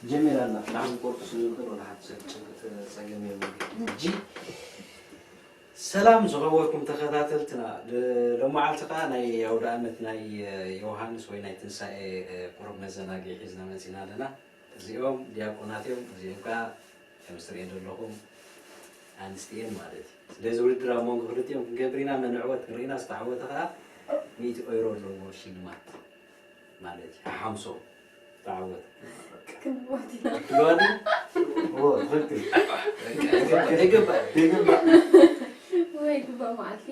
ጀሚራ ኣላ። ብጣዕሚ ቆርጡ ስለ ዝኽእል ወላ ሓንቲ ሰብ ጭንቀት ጸገም የብሉን። ሕጂ ሰላም ዝኸበርኩም ተኸታተልትና፣ ሎመዓልቲ ከኣ ናይ ኣውደ ኣመት ናይ ዮሃንስ ወይ ናይ ትንሳኤ ቁሩብ መዘናግዒ ሒዝና መጺና ኣለና። እዚኦም ዲያቆናት እዮም፣ እዚኦም ከኣ ከም እትርእዮ ዘለኹም ኣንስቲ እየን ማለት እዩ። ስለዚ ውድድር ኣብ መንጎ ክልቲኦም ክንገብር ኢና፣ መን ዕወት ክንርኢ ኢና፣ ዝተዓወተ ከኣ ሚእቲ ዩሮ ኣለዎ ሽልማት። ማለት እዩ። ሓምሶ ተዓወት። ክንሞት ኢና። ትብለዋኒ? ዎ፣ ትኽክል። ይግባእ። ይግባእ። ወይ ግባእ መዓልቲ።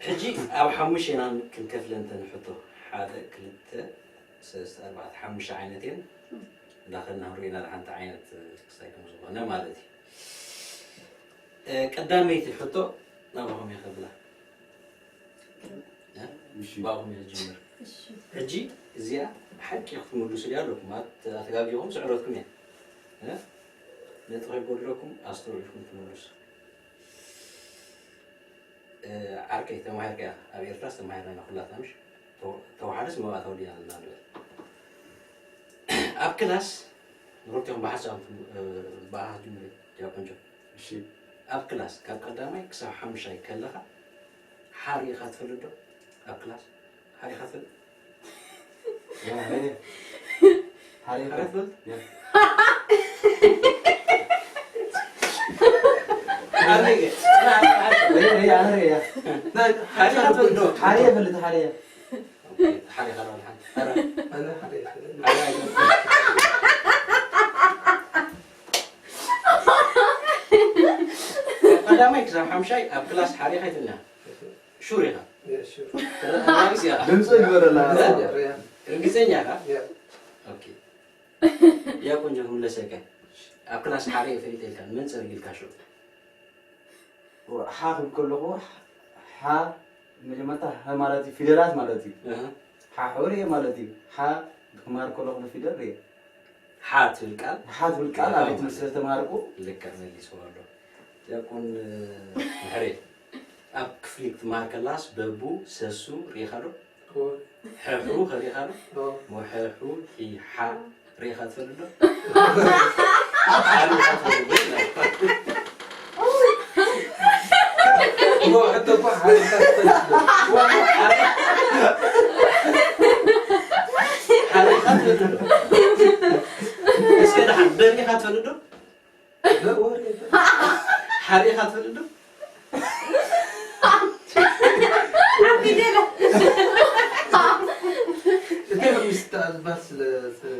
ሕጂ ኣብ ሓሙሽተ ኢና ክንከፍለን ተንሕቶ። ሓደ፣ ክልተ፣ ሰለስተ፣ ኣርባዕተ፣ ሓሙሽተ ዓይነት እየን። እንዳኸድና ክንሪኦ ኢና ሓንቲ ዓይነት ክስታይ ከም ዝኾነ ማለት እዩ። እ፣ ቀዳመይቲ ሕቶ ናባኹም እየ ከብላ። እ? እሺ። ብኣኹም እየ ዝጅምር። እሺ። ሕጂ እዚኣ ሓቂ ክትምልሱልያ ኣለኩም። ኣት-፣ ኣተጋጊኹም ስዕረትኩም እያ። እ? ነጥቢ ከይጎድለኩም ኣስተውዒልኩም ትምልሱ። እ፣ ዓርከይ ተማሂርካ ኢኻ። ኣብ ኤርትራስ ተማሂርና ኢና ኩላትና፣ ምሽ? ተው-፣ ተዋሓደስ መባእታዊ ዲና ዘለና ንበል። ኣብ ክላስ ንኽልቲኹም ብሓሳብ፣ እ፣ ብኣኻ ጅምሪ፣ ዲያቆን ጆን። እሺ። ኣብ ክላስ ካብ ቀዳማይ ክሳብ ሓሙሻይ ከለኻ ሓሪእኻ ትፈልጥ ዶ? ኣብ ክላስ ሓሪእኻ ትፈልጥ? ያ፣ ያ። ሓሪእኻ ሓሪእኻ ትፈልጥ? ያ። ሓሪእኻ። ያ፣ ያ፣ ያ፣ ያ። ሓሪእኻ ትፈልጥ ዶ? ሓሪእኻ እፈልጥ፣ ሓሪእኻ። ኦኬ፣ ሓሪእኻ ዶ ሓንቲ? ኣረ። ኣነ ሓሪእኻ። ኣረ፣ ኣይኮነን። ቀዳማይ ክሳብ ሓምሻይ ኣብ ክላስ ሓሪእኻ ኣይትብልናን። ሹር ኢኻ? ያ፣ ሹር። ተረጋጊጽ ኢኻ? ድምፂ ይግበረላ። ያ፣ ያ። ርግጸኛ ኢኻ? ያ። ኦኬ። ያ ቆንጆ ክምለሰልካ። ኣብ ክላስ ሓሪእ ፈሊጠ ኢልካ፣ ንመን ጸርጊልካ ሽዑ? ሓ ክብል ከለኹ፣ ሓ መጀመርታ ሀ ማለት እዩ፣ ፊደላት ማለት እዩ። ኣሃ። ሓ ሕብሪ ማለት እዩ። ሓ ክማር ከለኹ ብፊደል ርየ። ሓ ትብል ቃል? ሓ ትብል ቃል ኣብ ቤት ትምህርቲ ስለ ዝተማሃርኩ። ልክዕ መሊስዎ ኣሎ። ዲያቆን ምሕሬ፣ ኣብ ክፍሊ ክትመሃር ከላስ በቡ፣ ሰሱ ርኢኻ ዶ? እወ። ሕሑ ከ ርኢኻ ዶ? እወ። ሞሐሑ፣ ሒሓ ርኢኻ ትፈልጥ ዶ? ሓሪኻ ትፈልጥ ዶ? እሞ ሕቶ እኮ ሓሪኻ ትፈልጥ ዶ? ሓሪኻ ትፈልጥ ዶ? እስከ ደሓን በሪኻ ትፈልጥ ዶ? ሓሪኻ ትፈልጥ ዶ? እቲ ምስቲ ኣልባስ ስለ፣ ስለ፣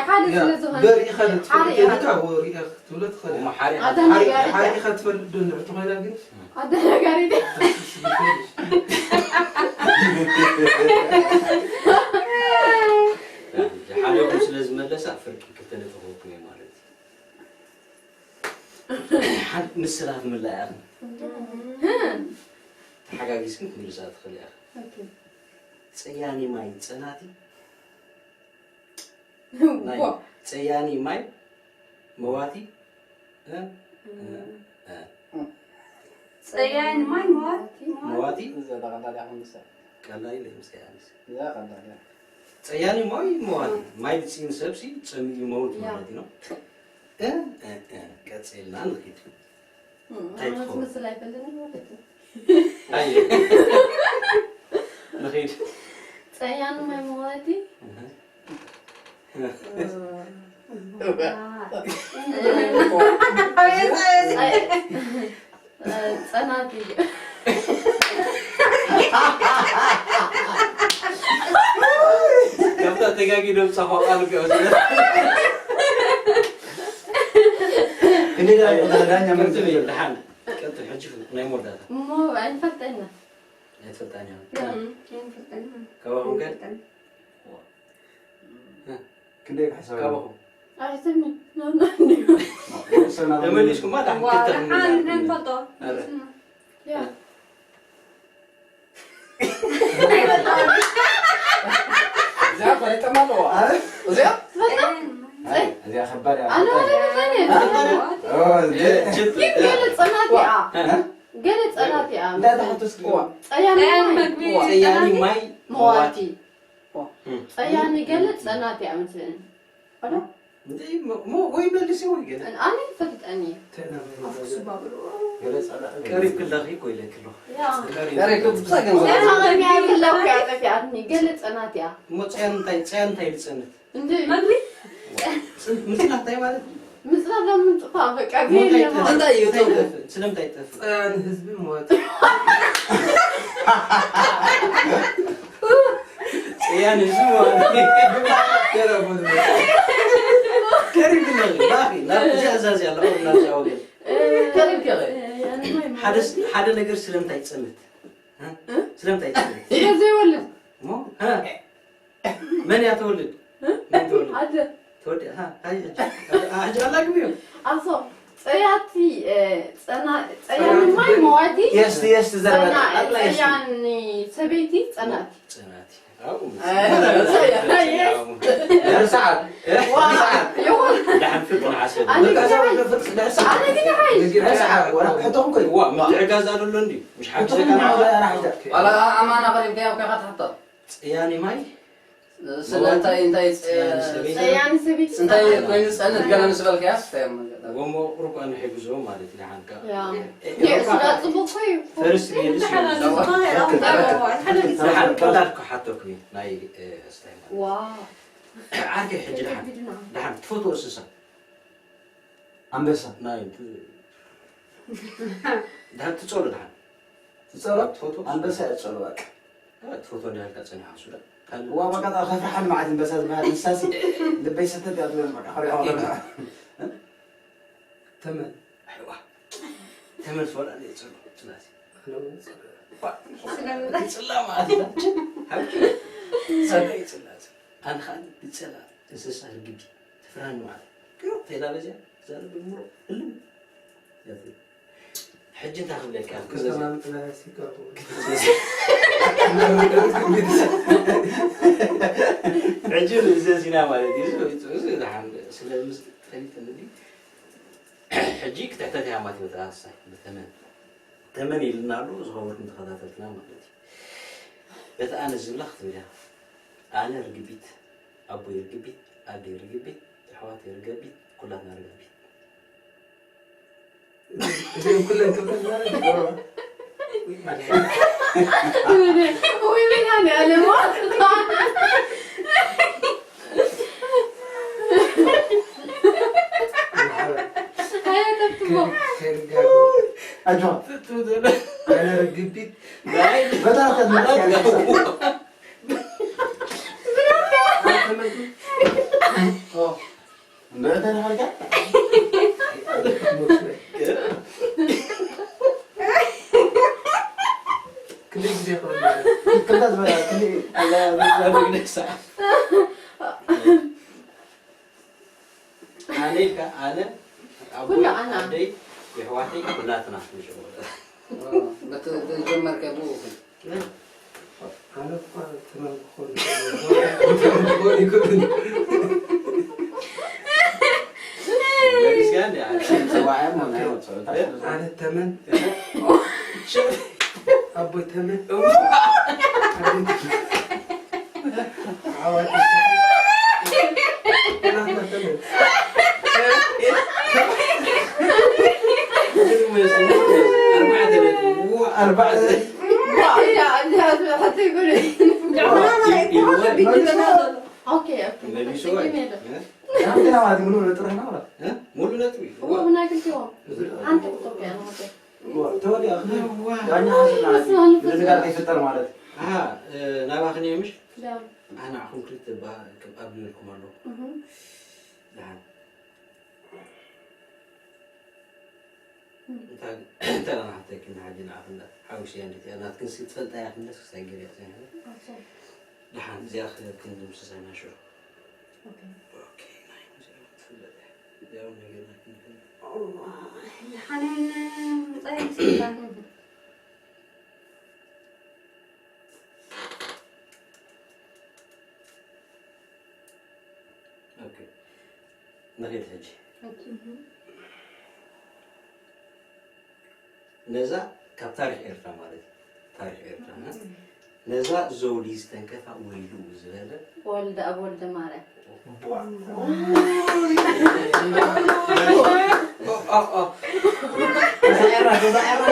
ሓደ ያ፣ ስለ ዝኾነ። በሪኻ ዶ ትፈልጥ? ሓሪኻ። ኢልካ ወሪኻ ክትብሎ ትኽእል እሞ ኢኻ። ሓሪኻ ኣታ ሓሪ-፣ ነጋሪት እያ። ሓሪኻ ትፈልጥ ዶ ንዕቲ ኮይና ግን? ኣታ ነጋሪት እያ። ሓደ ይኹን ስለ ዝመለሳ ፍርቂ ክልተ ነጥቢ ክህበኩም እየ ማለት እዩ። ሓንቲ ምስላ ክምላ እያ። ተሓጋጊዝክን ክምልሳ ትኽእል እያ። ኦኬ። ጸያኒ ማይ ጸናቲ። ናይ ዋ። ጸያኒ ማይ መዋቲ። እ? እ? እ? ጸያኒ ማይ መዋቲ? መዋቲ? እዛ ጠቕላላ ክንሳ። ቀላል ኢለ ምስ ከያኒስ። እዛ ቀላል እያ። ጸያኒ ማይ መዋቲ። ማይ ብጽም ሰብሲ ጸሚኡ ይመውት ያ። ማለት ነው። እ? እ? እ? ቀጽልና ንኺድ። እንታይ ኣነ ትኸውን? ትመስል ኣይፈልጥን ማለት እዩ። ኣየ። ንኺድ። ጸያኒ ማይ መዋቲ። እህ። እ፣ ጸናት እዩ። ካብታ ተጋጊ ደምጻ ቋል ገወዘ። ክንደይ ደቂቕ ዳኛ መን ቀጽል እዩ፣ ደሓን። ቀጽል፣ ሕጂ ናይ መወዳእታ። እሞ ኣይንፈልጠና። ኣይትፈልጣን እያ። እም፣ ኣይንፈልጠን። ካባኹም ከ? ኣይንፈልጠን። ክንደይ ክሕሰብ? ካባኹም? ኣይትብኒ። ኖ፣ ኖ፣ ኖ። ተመሊስኩማ፣ ደሓን ዋ፣ ክልተ ደሓን ክንምና። ንፈልጦ። ኣረ። ያ። እዚኣ ፈሊጠማ ኣለዋ። እዚኣ? ትፈልጣ? እዚኣ ከባድ እያ። ኣነ ወላ መታን እየ። ኣረ። ኦ፣ እዚ። ግን ገለ ጸናት እያ። እ? ገለ ጸናት እያ። እንታይ ትሓቱ እስኪ? ጸያኒ ጸያኒ ማይ። መግቢ። ጸያኒ ጸናኒ? ማይ መዋቲ። መዋቲ። ዋ። እም። ጸያኒ ገለ ጸናት እያ መስለኒ። ኣዶ? እንዴ ሞ ወይ መልሲ ወይ ገለ ኣነ ይፈልጠኒ ተናበ ኣፍኩስ ባብሎ ገለ ጸላ ቀሪብ ክለኺ እኮ ኢለኪ ኣለኹ ያ ቀሪብ ቀሪብ ብዙ ገንዘብ ገና መሚያ ይለኩ ያጠፊኣትኒ ገለ ጸናት እያ እሞ ጽያን እንታይ ጽያን እንታይ ልጸንት እንዲ መግቢ ምጽናት እንታይ ማለት እዩ ምጽናት ለምንጥፋ በቃ እንታይ ገለ ጠፍእ? እንታይ እዩ እንታይ ትርጉሙ? ጠፍእ? ስለምንታይ ጠፍእ ጸያን ህዝቢ ሞት ጽያን ህዝቢ ማለት ቀሪብ ግን ባኺ ናብ እዚ ኣዛዚ ኣሎ ናብ ዚኣ ወገን ከሪብ ገበ ሓደ ስ- ሓደ ነገር ስለምንታይ ይጸንት ስለምንታይ ይጸንት ስለዚ ይወልድ እሞ ሀ? መን እያ ተወልድ መን ተወልድ ኣደ ተወዲ ሀ? ሀይ ሕጂ ሕጂ ኣላግም እዩ ኣሶ ጸያቲ ጸና ጸያኒ ማይ መዋቲ የስ የስ ዘርበ ጸና- ኣላ የስ ጸያኒ ሰበይቲ ጸናቲ ጽናት ኣብኡ ሰዓት ይኹን ዳሕን ፍቅር ዓሰብ ኣነ ግን ሓይ ኣነ ግን ሓይ ሕቶኹም ኮይ ዋ ምትዕጋዝ ኣሎ እንዲ ምሽ ሓቂ ዋላ ኣማና ቀሪብካዮ ኮይካ ትሕቶ ጽያኒ ማይ ስለምንታይ እንታይ ጽያኒ ሰበይቲ ጸያኒ ሰበይቲ እንታይ ኮይኑ ዝጸንት ገለ ምስ በልካያ ስታዮም ወሞ ቁርቋ ንሕግዞ ማለት እዩ ሓንካ ያ ስጋ ጽቡቅ ኮዩ ፈርስት ሜልስ ሓላል ዝኾነ ኣምጣ ሓን ቀላል ክሓተኩ ናይ ስታይ ዋ ዓርከይ ሕጂ ድሓን ድሓን ትፈትዎ እንስሳ ኣንበሳ ናይ ድሓን ትጸሉ ድሓን ትጸሎ ትፈትዎ ኣንበሳ እያ ትጸሎ በቃ ትፈትዎ እንዳልካ ጸኒሓ ሱዳ ካልእ ዋ በቃ ከፍርሓን ማለት ኣንበሳ ዝበሃል እንስሳሲ ልበይ ሰተት እያ ትብል በቃ ከሪሖ ከለና ተመን ኣይዋ ተመን ትፈልጣ እየ ጸሉ ጽላሲ ስለምንታይ ጽላ ማለት እዩ ሓቂ ጸላ ይጽላ ኣነ ከዓ ይጸላ እንስሳ ርግቢ ትፍራኒ ማለት እዩ ቴላ በዚያ ዛረብ ምሮ እልም ሕጂ እንታይ ክብለካ ከተማ ምጥናስ ይገብሩ ሕጂ እዚ ዜና ማለት እዩ እዚ ዝሓን ስለ ምስ ጠሊጥኒ ሕጂ ክትሕተት እያ ማለት እዩ ተኣሳይ ብተመን ተመን ኢልና ኣሎ ዝኸበርኩም ተኸታተልትና ማለት እዩ በቲ ኣነ ዝብላ ክትብል እያ ኣነ ርግቢት ኣቦይ ርግቢት ኣደይ ርግቢት ኣሕዋተይ ርገቢት ኩላትና ርገቢት እዚኦም ኩለን ትብለን ማለት እዩ። ወይ መድሃኒዓለም ኣይተብትሞ ከይርጋጉ ኣጆ ኣነ ርግቢት በታ ተመልካ እንደተ ተመልካ ክንደይ ግዜ ክብል ክልተ ዝበላ ክንደይ ኣነ ኢልካ ኣነ ኣቦይ ኩሉ ኣና። ኣደይ የሕዋተይ ኩላትና ንሽወ በቲ ዝጀመርከ ብኡ ኣነ እኳ ተመን ክኾን መሊስካ እንዲ ኣነ ሰዋዕሞ ናይ ወፅኦ ኣነ ተመን ኣቦይ ተመን ዓዋተ ናትና ተመን ኣርባዕተ ነጥቢ ኣርባዕተ ዋ፣ እዛ፣ እዛ፣ እዛ፣ ሓተይ በለ። ጃዕማና ናይ እኮ ከቢድ ይበላ ዘሎ ኦኬ፣ ኦኬ። መሊሱ ተሰኪመ የለ። ናምትና ማለት ምኑ ጥረና ማለት ሙሉ ነጥቢ ዋ፣ ብናይ ክልቲኦም። ሓንቲ ኢትዮጵያ ነው፣ ኦኬ። ተወዲኣ ዳኛ ዝና ድንጋር ይፍጠር ማለት ናባኽን ምሽ ያ። ኣናዕኹም ክልተ ኣቢልኩም ኣለኹ እህ። ደሓን እንታይ ናሓተኪ ንሓጂ ንዓኽንዳ ሓዊሽ እያ እንዴት እያ ናትክን ሲ ትፈልጣ እያ ክንደስ ክሳይ ገለ እያ ዘይሃለ ኣሰ። ደሓን እዚኣ ክህበክን ዝምስሳይ ናሽሩ ኦኬ። ኦኬ ናይ ሙዚቃ ትፍለጥ እያ እዚኣ እውን ነገር ናትክን ሓነን እንታይ ይመስለካ ኦኬ ንኺድ ሕጂ ነዛ ካብ ታሪክ ኤርትራ ማለት እዩ ታሪክ ኤርትራ ነዛ ዘውዲ ዝተንከፋ ወይሉ ዝበለ ወልደ ኣብ ወልደ ማርያም ገዛ ኤራ፣ ገዛ ኤራ።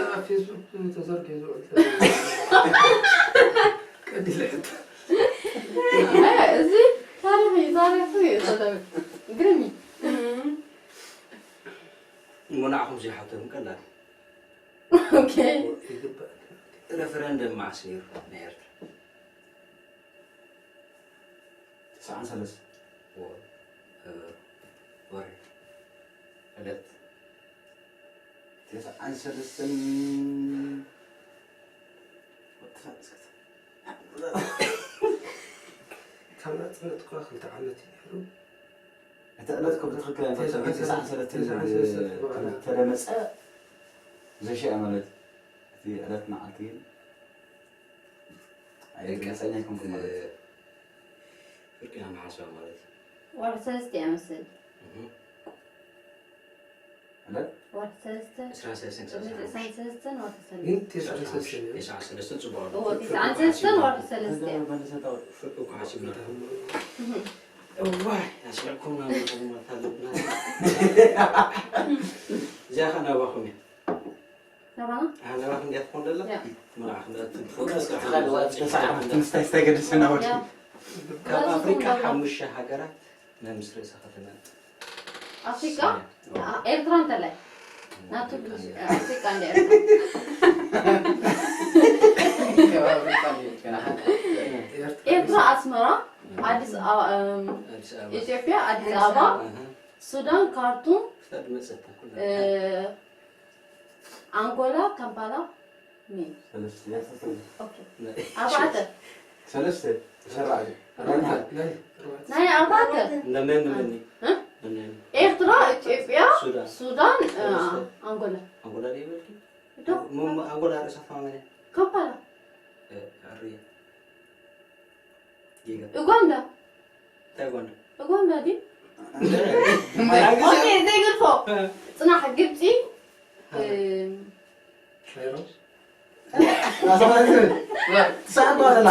ኣብ ፌስቡክ ተዘርጊሑ ዝውዕል ቀዲለ። እዚ ታሪኽ እዩ፣ ታሪኽ እዩ። ግርም እዩ። እሞ ንዓኹም ዘይሓተኩም ቀላል። ኦኬ። ይግባእ። ረፈረንደም መዓስ ነይሩ ናይ ኤርትራ? ተስዓን ሰለስተ። ወ-፣ እ፣ ወርሒ። ዕለት። ተስዓን ሰለስተን። ካብ ናጽነት እኳ ክልተ ዓመት እዩ ነይሩ። እቲ ዕለት ከም ትኽክል ኣይፈልጥን፣ ግን ተስዓን ሰለስተን ተስዓን ሰለስተን ተደመጸ። ዘሽአ ማለት እቲ ዕለት መዓልቲ ግን ኣይርግጸኛ ኣይኮንኩን ማለት እዩ። ፍርቂ ኢና ንሓስባ ማለት እዩ። ወርሒ ሰለስተ እያ መስል። እህ። ዕለት? ወርሒ ሰለስተ። ዕስራን ሰለስተን፣ ዕስራን ሰለስተን ወርሒ ሰለስተ። ግን ተስዓን ሰለስተን እዩ። ተስዓን ሰለስተን ጽቡቕ ኣሎ። እዎ፣ ተስዓን ሰለስተን ወርሒ ሰለስተ እያ። ፍርቂ እኮ ሓሲብና። እህ። እዋይ፣ ኣስሚዕኩምና ኣለኹም ማለት ኣለብና። እዚኣ ኸኣ ናባኹም እያ። ናባና? ኣነ ራፍ እንዲያ ትኾን ደላ? ያ። መርዓ ክንዳ ትንፎ። ምስታይ ስታይ ገደሰና ወዲ። ያ። ካብ ኣፍሪቃ ሓሙሽተ ሃገራት ናይ ምስ ርእሳ ከተማ። ኣፍሪቃ? ያ። ኣ-፣ ኤርትራ እንተላይ? ናቱ ኣፍሪቃ እንደ ኣፍሪቃ እንደ ኤርትራ። ኤርትራ ኣስመራ፣ ኣዲስ ኣ-፣ እም፣ ኣዲስ ኣበባ። ኢትዮጵያ፣ ኣዲስ ኣበባ፣ ኣሃ። ሱዳን፣ ካርቱም፣ ክሳብ መጸት ኩሉ። እ፣ ኣንጎላ፣ ካምፓላ፣ ሜ። ሰለስተ። ኦኬ። ናይ ኣርባዕተ። ሰለስተ። ሰራዕ። ናይ ኣርባዕተ። ናይ ኣርባዕተ። ነመን ነመን። እ? ነመን። ኤርትራ፣ ኢትዮጵያ፣ ሱዳን። ሱዳን፣ እ፣ ሰለስተ። ኣንጎላ። ኣንጎላ ድዩ በልኪ? ዶ? ሞ-፣ ሞ-፣ ኣንጎላ ርእሳ ተማመነ። ካምፓላ። እ፣ ኣርየ። ጌጋ። ኡጋንዳ። እንታይ ኡጋንዳ? ኡጋንዳ ድዩ? እንታይ? ኦኬ፣ ዘይገድፎ። እ። ጽናሕ፣ ግብጺ፣ እ። እ፣ ካይሮ። ትስዓት በላ። ትስዓት በላ።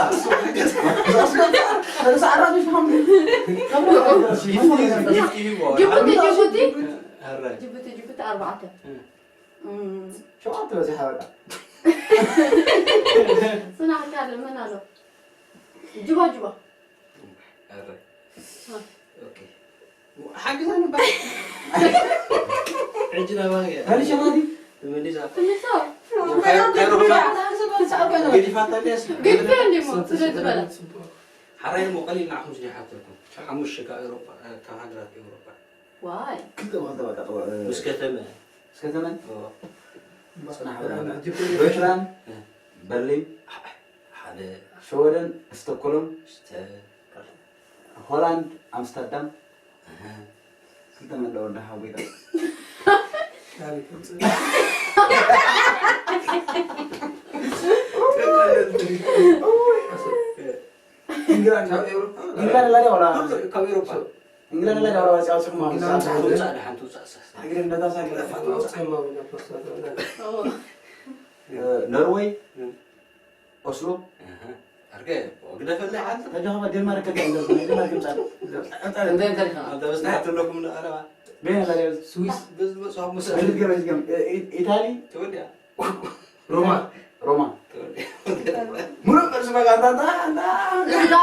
ጅቡቲ፣ ጅቡቲ። ኣረ። ጅቡቲ፣ ጅቡቲ ኣርባዕተ። እ። እም። ሸውዓተ በጺሓ በቃ። ጽናሕ ካልእ መን ኣሎ? ጁባ፣ ጁባ። ኣረ። ኦኬ። ሓግዛኒ በል። ሕጂ ናባኺ እያ። መልሸና ድዩ? መልሳ። ትምልሶ? ገዲፋታ ድያስ? ገዲፋ እንዴ ሞ? ስለ ዝበላ። ሓራይ እሞ ቀሊል ንዓኹም ስለ ይሓተልኩም። ሓሙሽተ ካብ ኤውሮጳ፣ ካብ ሃገራት ኤውሮጳ። ዋይ። ክልተ ቦታ በቃ ጠወ-፣ ምስ ከተመ። ምስ ከተመ? እዎ። ጽናሕ በል። ዶይችላንድ፣ እ። በርሊን፣ ሓደ። ሽወደን፣ ስቶክሆልም፣ ሽተ። ሆላንድ፣ ኣምስተርዳም። እህ። ክልተ መለወ ወዲ ሓወይ። ኢንግላንድ። ካብ ኤውሮጳ? ኢንግላንድ ኣላ ድያ ዋላ? ካብ ኤውሮጳ። ኢንግላንድ ኣላ ድያ ዋላ? ወፂኣ ኣውፅኹም ማለት ኢንግላንድ። ትውፃእ፣ ደሓን ትውፃእ፣ እሳ። ሃገር እንዳታ ሳገር። እ፣ ኖርወይ፣ እ። ኦስሎ። ኣሃ። ኣርከ፣ ግደፈለይ ሓንቲ። ሕጂ ኸማ ዴንማርክ ከ እንታይ እንደሆነ፣ ዴንማርክ ምፃእ። እንታይ፣ እንታይ ዲኻ? ኣንተ በስተ ሓንቲ ኣለኩም ዶ? ኣረባ። በየን ኣላ ድያ? ስዊስ። በዚ መፅኦም መሰለኝ። በዚ ገም፣ በዚ ገም። እ፣ እ፣ ኢታሊ። ተወዲያ። ሮማ። ሮማ። ተወዲያ። ሙሉእ ቅርሲ በቃ፣ እንዳ፣ እንዳ፣ እንዳ፣ እንዳ፣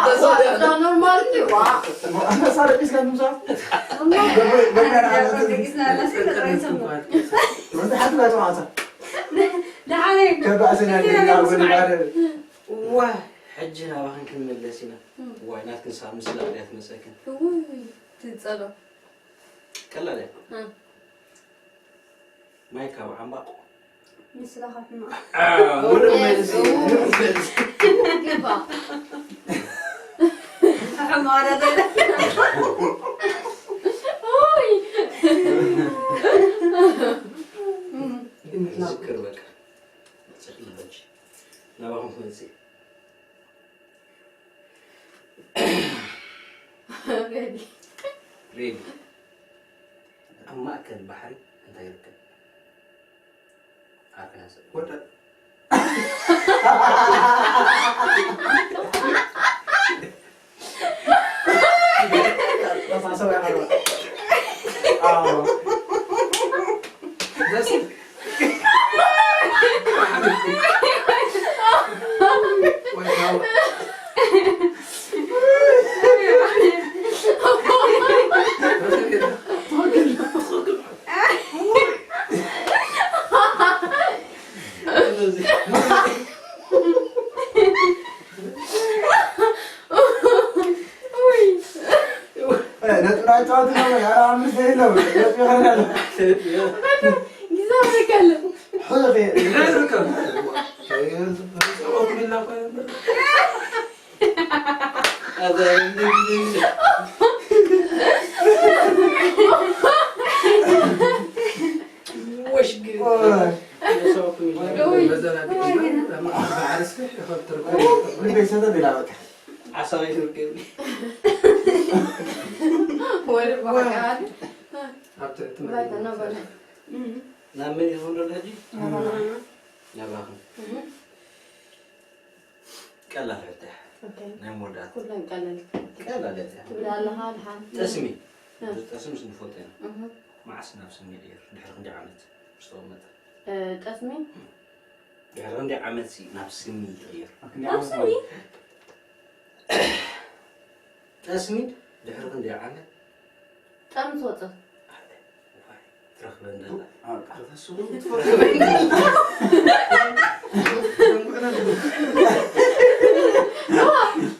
እንዳ ኖርማል እንዲ፣ ዋ። እንዳ ሳረ ቂስካ ንምሳ። ኖርማል። በ-፣ በ-፣ በ-፣ በ-፣ ቂስና ኣላ፣ ስለ ጥራይ ሰምቶ። በዚ ሓንቲ ናቸው ማዕሳ። ደሓነይ። ከባእሰና እንዴ፣ እንዴ፣ እንዴ፣ እንዴ፣ እንዴ። ዋ፣ ሕጂ ናባኽን ክንምለስ ኢና። እም። ዋይ፣ ናትክን ሳብ ምስላ እያ ትመጸክን። እውይ፣ ትጸሎ። ቀላል እያ። እም። ማይ ካብ ዓምባቆ። ምስላ ካብ ሕማቕ። አ፣ ሙሉእ መልሲ፣ ሙሉእ መልሲ። ግባ። ሕማቕ ዳ ዘለ። ኦይ። እም። ዝክር በቃ። ጽሕሊ ሕጂ። ናባኹም ክመጽእ። ሬዲ። ሬዲ። ኣብ ማእከል ባሕሪ እንታይ ይርከብ? ዓርኪ ሓንሳብ። ወደ- ኣጫወትና ወይ? ኧረ፣ ኣምስት የለው። የት ይኸርዳል? ጊዜ አልከለም። ሑዘ ከየ- ወሽግ ልቤ ሰተት ኢላ በቃ። ዓሳዊ ትርከብ ወደ በቃ ኣብቲ በቃ ነበረ። ናብ መን ይኸውን ዘሎ ሕጂ? ናባኹም። ቀላል ሕቶ እያ። ናይ መወዳእታ ኩለን ቀለል ቀላል እያ። ትብል ኣለኻ ድሓን። ጠስሚ እ። ጠስሚ ስንፈልጦ ኢና። እህ። መዓስ ናብ ስሚ ይቕየር? ድሕሪ ክንደይ ዓመት ምስ ተቐመጠ? እ፣ ጠስሚ ድሕሪ ክንደይ ዓመት ሲ ናብ ስሚ ይቕየር? ክንደይ ዓመት ጠስሚ ማለት? ጠስሚ ድሕሪ ክንደይ ዓመት? ጠርሚ ትወፅእ። ትረኽበን ደላ። ኣውቃ።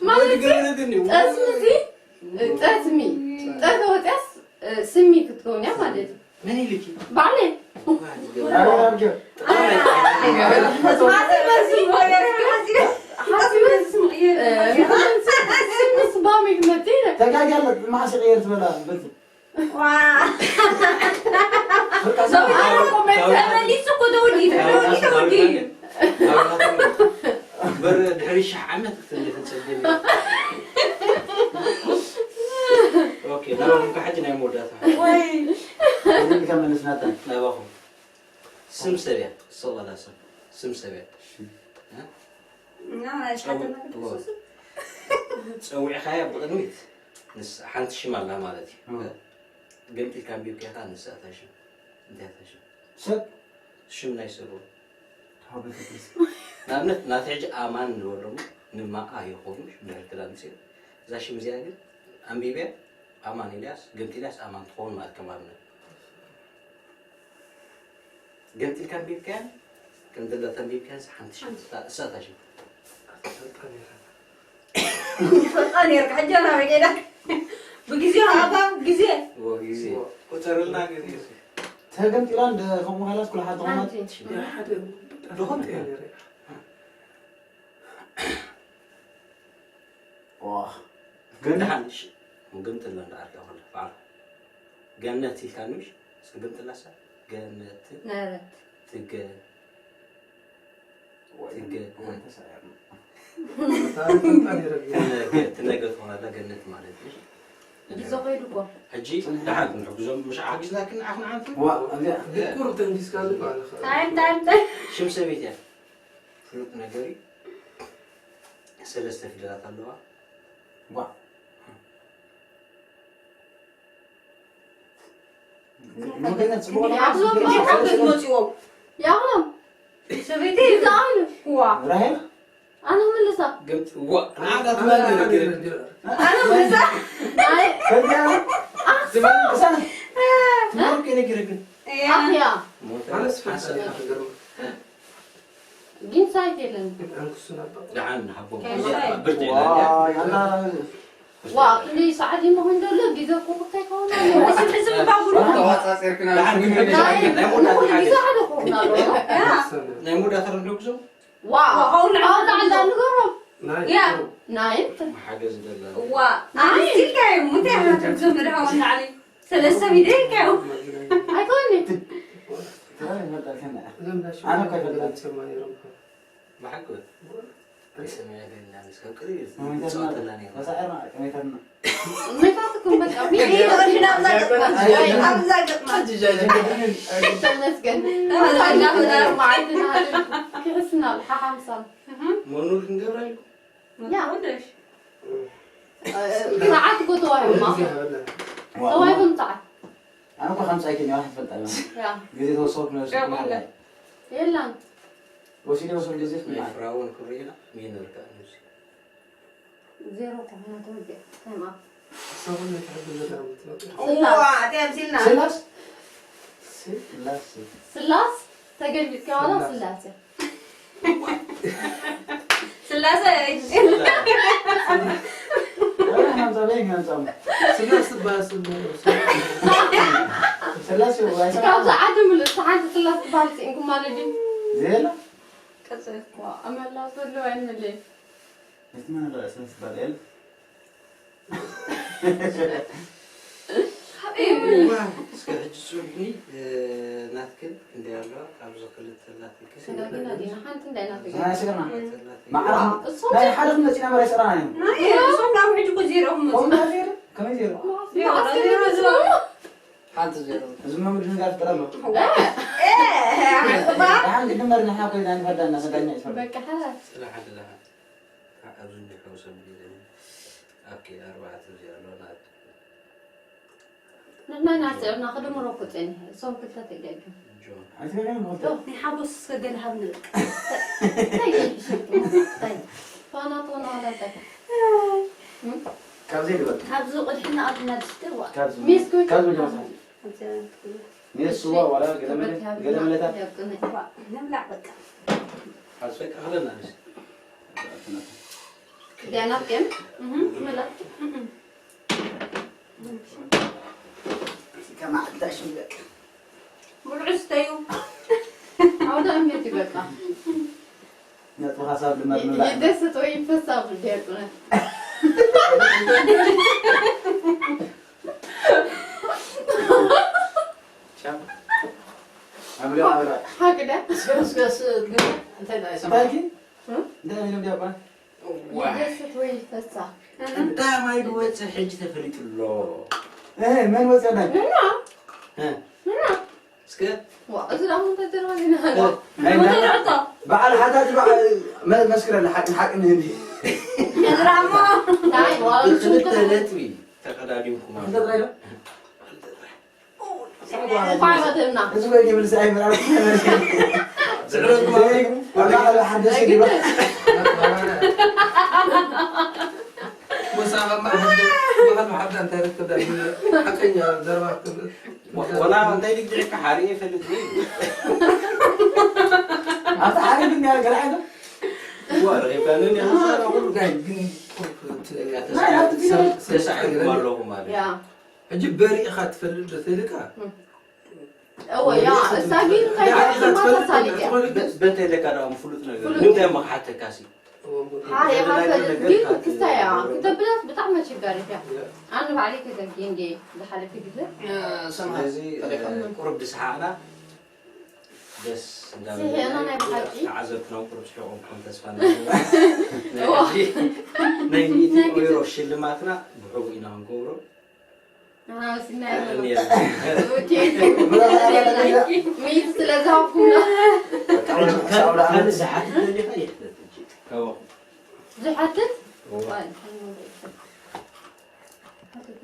ማለት ጠስሚ ሲ ጠስሚ ጠተ ወፅያስ ስሚ ክትከውን እያ ማለት እዩ። መን ኢልኪ? ባዕለይ ኣረ፣ ኣርጆ። ሓሲበ ስሚ ስባሚ ክመፅእ ኢለ ተጋጊያለ፣ መዓስ ይቕየር ትበላ በቲ። ተመሊሱ እኮ ተወዲኡ ተወዲኡ ተወዲኡ እዩ። በር ድሕሪ ሽሕ ዓመት ክትንዲ ክንፀገም ኢና። ኦኬ፣ ናባኹም ከዓ ሕጂ ናይ መወዳእታ። እዚ ከመልስናታ። ናባኹም። ስም ሰብ እያ። ሰቐላ ሰብ። ስም ሰብ እያ። እ? ጸዊዕኻያ ብቕድሚት ንስ-፣ ሓንቲ ሽም ኣላ ማለት እዩ። እዎ። ገምጢልካ ኣንቢብካያ ከዓ ንሳ እታ ሽም። እንታይ እታ ሽም? ሰብ ሽም ናይ ሰብ እውን። ተዋህዶ ቤተክርስትያን። ንኣብነት ናቲ ሕጂ ኣማን ንበሎ እሞ ንማኣ ይኸውን ሽም ድሕሪ ክዳን ምፅኡ። እዛ ሽም እዚኣ ግን ኣንቢብያ ኣማን ኢልያስ ገምጢልያስ ኣማን ትኸውን ማለት ከም ኣብነት። ገምጢልካ ኣንቢብካያን ከም ዘለታ ኣንቢብካያን ሓንቲ ሽም እሳ እታ ሽም። ይፈልጣ ነርካ ሕጂ ናበይ ከይዳ ብግዜኡ ኣባ ግዜ እዎ ግዜ ቁፀርልና ግዜ ተገምጢላ እንደ ከምኡ ሃላስ ኩሉ ሓንቲ ቆማት ሓንቲ ሓደ ድኾነ እያ ነረ ዋ ገና ደሓን እሺ። ግምጥላ እንዳ ዓርካ ይኾን ባዕሉ ገነት ኢልካ ንሽ እስኪ ግምጥላ ሳ ገነት ነበረት ትገ ወይ ትገ ወይ ተሳያሉ ትነገ ትኾናላ ገነት ማለት እዩ። ግዜ ከይዱ እኮ ሕጂ ደሓን ክንሕግዞም ምሽ ሓጊዝና ክንዓኹን ዓንቱ ዋ እዚኣ ድቁር ተንጊስካ ዝባለ ታይም ታይም ታይም ሽም ሰበይት እያ ፍሉጥ ነገር እዩ። ሰለስተ ፊደላት ኣለዋ። ዋ መገነት ጽቡቕ ይሓግዞም ይሓግዝ መፅዎም ያኹም ሰበይቲ ይዛኣሉ ዋ ራሄል ኣነ ምልሳ ግን ዋ ንዓዳ ትማል ነገር ኣነ ምልሳ ናይ ከዚያ ዝማል እሳ ትማል ከነግረግን ኣኽያ ሞተ ኣነስ ሓሰብ ፈሰ ገርም ግን ሳይት የለን ግን ኣንክሱ ነበር ደሓን ንሃቦም ከይሳይ። ብርድ ዋ የለን ያላ ዋ ክንደይ ሰዓት ይመኹን ዘሎ ግዜ እኮ እንታይ ከውን ኣሎ ስልሒ ዝምባቡሉ ደሓን ክንሕግዝ ናይ መወዳእታ ግዜ ሓገዝ ሓደ ክኸውን ኣሎ ናይ መወዳእታ ክንሕግዞም ዋ ኣሁን ዓወት ዓንዳ ንገሮም ናይ ያ ቁሩብ ናይ ሓገዝ ደላ ዋ ኣንስቲልካዮ ሙንታይ ሓትግዞም ንድሓውን ንዓሊ ሰለስተ ቢደ ኢልካዮ ኣይኮኒ ትራይ ይፈልጣል ከና እዞም ዳሽ ኣነ እኮ ኣይፈልጣን። ሰማ ነይሮም ብሓቂ ሰማይ ገና ምስ ካብ ቅሪ መሚታትና ጸወተላ ነይሩ ተሳዕርና ቀሚታትና ሜታትኩም በቃ ሚዲያ ወርሽና ኣብዛ ገጥማ ኣብዛ ገጥማ ተመስገን ተመስገን። መዓልትና ክሕስና ሓሓምሳም መኑር ክንገብራ ኢልኩም ያ ሰዓት እኮ ተዋሂብና ተዋሂቦም ሰዓት ኣነ እኮ ከምፃ ኣይከኒ ዋሕድ ፈልጣ ያ ግዜ ተወሰኩ ነበርስ ያ ማለ የላን ወሲደ ወሰድ ግዜ ናይ ፍራውን ክብሪና ሚነር ከኣ ንሱ ዜሮ ከሆነ ተወዲኣ ታይም ኣውት ሰውን ተሕብ ዘዳምት ስላስ ተምሲልና ስላስ ስላስ ስላስ ተገልቢጥካ ዋላ ስላሴ ስላሴ ኣንጻበይ ግን ኣንጻሙ። ስላስ ትበሃል ስም ስላስ እዩ፣ ኣይሰማዕን። ካብዚ ዓዲ ምልእቲ ሓንቲ ስላስ ትበሃል ስኢንኩም ማለት ድዩ? ዘየለ? ቀጽል። ዋ፣ ኣመላ ዘሎ ኣይንምልእ። እቲ መን ረእሲ ስባል ኤል? እዋ፣ እስከ ሕጂ ጽውዒ፣ እ፣ ናትክን ክንደይ ኣሎ? ኣብዚ ክልተ ኣላትክን። ሰላም ኢና ዲና፣ ሓንቲ እንታይ ናትክን? ናይ ስግርና። ተላትክን። መዓር። እሶም ናይ ሓደ ክመጽእ ኢና መሬት ሰራና እዩ። ናይ እሶም ናብ ሕጂ እኮ ዜሮ ክመጽኡ። ከምኡ እንታይ ዜሮ? ከመይ ዜሮ? ዜሮ፣ ዜሮ፣ ዜሮ። ሓንቲ ዜሮ። እዚ መምድ ንጋር ፍጠር ኣሎ። እ፣ እ፣ ደሓን ግድን መሪ ንሕና ኮይና ንፈርዳ እናሰጋኛ ይፈርዳ። በቃ፣ ሓላል። ጽናሕ ኣለኻ። ኣብዚ እንዲሑ ሰብ ዲለኒ። ኦኬ፣ ኣርባዕተ ዜሮ ኣሎ ናት። ንሕና ኢና ስዒርና ክድምሮ እኮ ጸኒሐ። እሶም ክልተ ተገድዩ። ጆን። ኣይትገርም ክልተ። ዶ፣ ናይ ሓጎስ እስከ ገለ ሃብኒ በቃ። እንታይ ይሽጡ? እንታይ? ፋና ትኾን ዋላ እንታይ? እም? ካብዚ ይበልጥ። ካብዚ ቅድሕና ኣብ ናድስቲ ዋ። ካብዚ። ሚስኩ። ካብዚ ይበልጥ። ኣብዛ ሜስ ስዋ ዋላ ገለመለ-፣ ገለመለታት። ዋ፣ ንብላዕ በቃ። ሓሶይ ካህለና ንስ። ዲያና ግን? እህ፣ ምላ። እህ። ከማዕዳ ሽምበቅ። ብልዑ ስተዩ። ኣውደ እምነት ይበቃ። ነጥቢ ሓሳብ ድማ ምብላዕ። ይደሰት ወይ ይፈሳ ብልዲ ያቁነ። ቻው። ኣምልዮ ኣምልዮ። ሓቂ ድያ? እስከ፣ እስከ፣ እስከ፣ ግን እንታይ ደኣ ይሰማዕ? እንታይ? እም? እንታይ ኢሎም ዲያቆን? ዋይ። ይደስት ወይ ይፈሳ? ቀዳማይ ዝወጽእ ሕጂ ተፈሊጡ ኣሎ። እ፣ መን ወጽእ ዳይ? ንሕና። እ። ንሕና። እስከ። ዋ፣ እዚ ደኣ እንታይ ተረባ ዜና? እ፣ ናይ፣ ናይ፣ በዓል ሓታቲ በዓል መ-፣ መስክረና ሓቂ፣ ሓቂ ንህቢ። ንዝራሞ። ናይ፣ ዋ፣ ብክልተ ነጥቢ ተቐዳዲምኩም ኣሎ። ክልተ ጥራይ ዶ? እንኳን ቀደምና። እዚ ወይ ይብል ሳይ ምራብ። ዝዕረግ ማለት። ወላ ሓደሽ ግባ። ወሳኸ ማሕደ፣ ማሕደ፣ ማሕደ እንታይ ርክብ ዳ? ሓቀኛ ዘረባ ክትብል። ወላ እንታይ ድግድዕካ ሓርኢ ይፈልጥ ወይ? ኣብታ ሓርኢ ግን ያለ ገለ ዓይነት። ዋ፣ ረኺብካኒ እኔ። ናይ ግን ናይ ኣብቲ ቪድዮ ተሳዒርኩም ኣለኹም ማለት እዩ። ያ። ሕጂ በሪእኻ ትፈልጥ ዶ ተይልካ? እም። እወ፣ ያ፣ እሳ ግን እንታይ በሪእኻ ትፈልጥ ተሳሊጥ እያ። ዶ ትፈልጥ? በ-፣ በእንተ ኢለካ ደኣ ፍሉጥ ነገር። ፍሉጥ። ንምንታይ እሞ ክሓተካ ሲ? ሃ፣ ኢኻ ትፈልጥ ግን ክስታይ እያ። ክተብላት ብጣዕሚ ኣሸጋሪት እያ። ያ። ኣነ ባዕለይ ተዘንጊ እንዴ ዝሓለፈ ግዜ። እ፣ ሰምሃር ስለዚ፣ ተሪኻ። እ፣ ቁሩብ ድስሓቕና ደስ እንዳበለና ስሒቕና ናይ ብሓቂ። ተዓዘብትና እውን ቁሩብ ስሒቖም ክኾኑ ተስፋ ንገብር። ናይ እዋ። ሕጂ ናይ ሚእቲ ናይ ግዜ። ዩሮ ሽልማትና ብሕቡእ ኢና ክንገብሮ። ኣዎ፣ ስናይ ኣሎ። እኔ ኦኬ። ሚእቲ ስለ ዝሃብኩና። ካልእ ዝሓትት ደሊኻ ይሕተት እንጂ። ካባኹም። ዝሓትት? እዋ። ዋይ፣